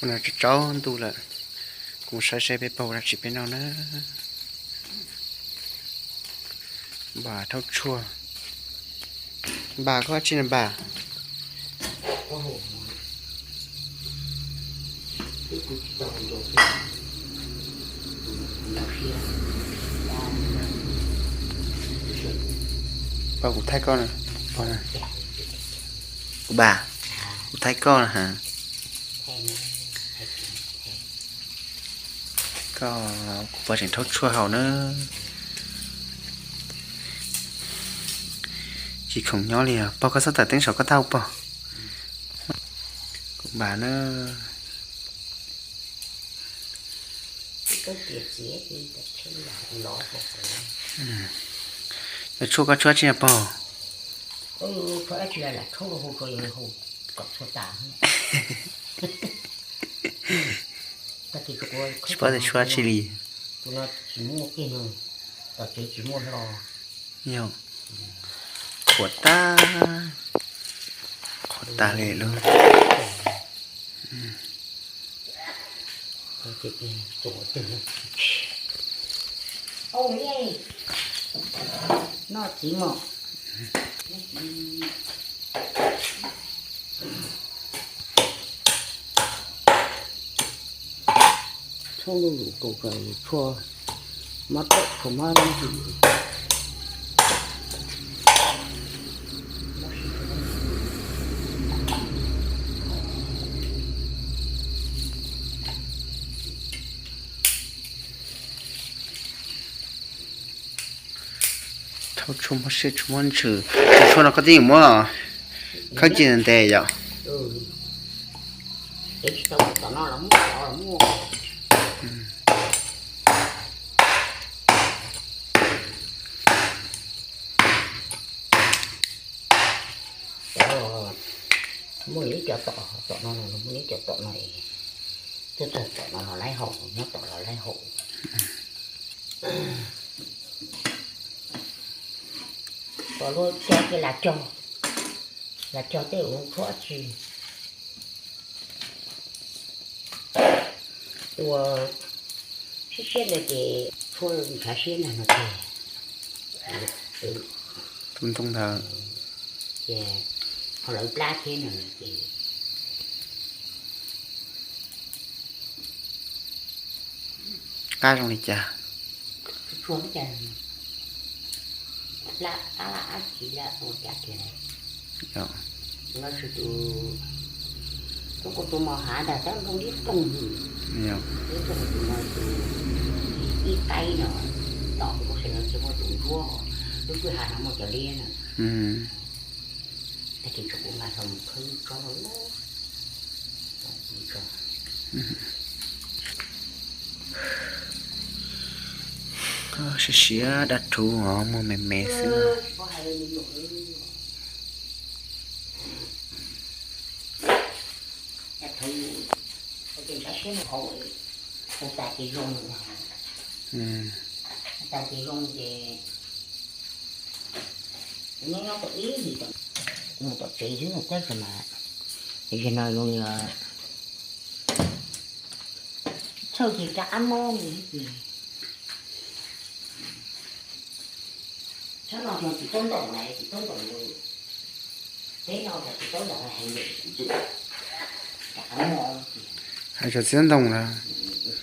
Tsaus ntuj lawm, kuv saib seb peb pog ua dab tsi peb noj na. Npam thaub tshuaj. Npam koj tsi na npam? Pog kuv thaij koj na. Kuv npam, kuv thaij koj na ha. Koj, kuv pog tseem thaub tshuaj haus na. Tsis khoom nyob li os pog, koj txhob tawm teeb saum koj taub hau pog. Kuv npam na. Cov tshuaj koj tshuab tsi na pog? Tsis paub tias tshuab tsi li. Yog, qhuav tag, qhuav tag li lub. Txhob lub lus kau kawg tshuaj, mob taum tshuaj mob lub. Thaub tshuaj muab siab tsis muab ntsws, tus tshuaj no koj twb yeej muab khawb cia ntev yom. Muaj ib co tom, tom no, muaj ib co tom no, twb txog tom no los laib haus, nyob tom los laib haus. Kom luag cog ces lam cog, lam cog tej ua tshuaj tsi. Ua siab siab ntawd ces tshuaj ntshav siab ntag no ces. Tus ntoo ntawd ces ho lawv plab thiab no ces. Qab zoo li cas? Tshuaj cas plab qab lab qab tsis lab ua cas tiag. Lawv tsis tus, tus kuv tus mos hav ntag tab zoo li rooj, li rooj tus no tus ib qaib no, tom kuv sawv daws tsis muaj tus ntsuab, lub kwj ha no muaj cov liab na. Tag kis tso kuv nqa hlo mus khawb tsob no. Siav siav dab rhuv os, muag me me xwb. Ua tas ces zoo, ua tas ces zoo ces nyob nyob tau ib hlis, kuv mus tom tsev xwb no tab sis mas yog no zoo li txhawj ces rov qab mob li ces txhob no tsis tau ntaus lawm, tsis tau ntaus lawm, peb no tsis tau ntaus heev lawm, rov qab mob. Hais txog txiv ntoo lawm.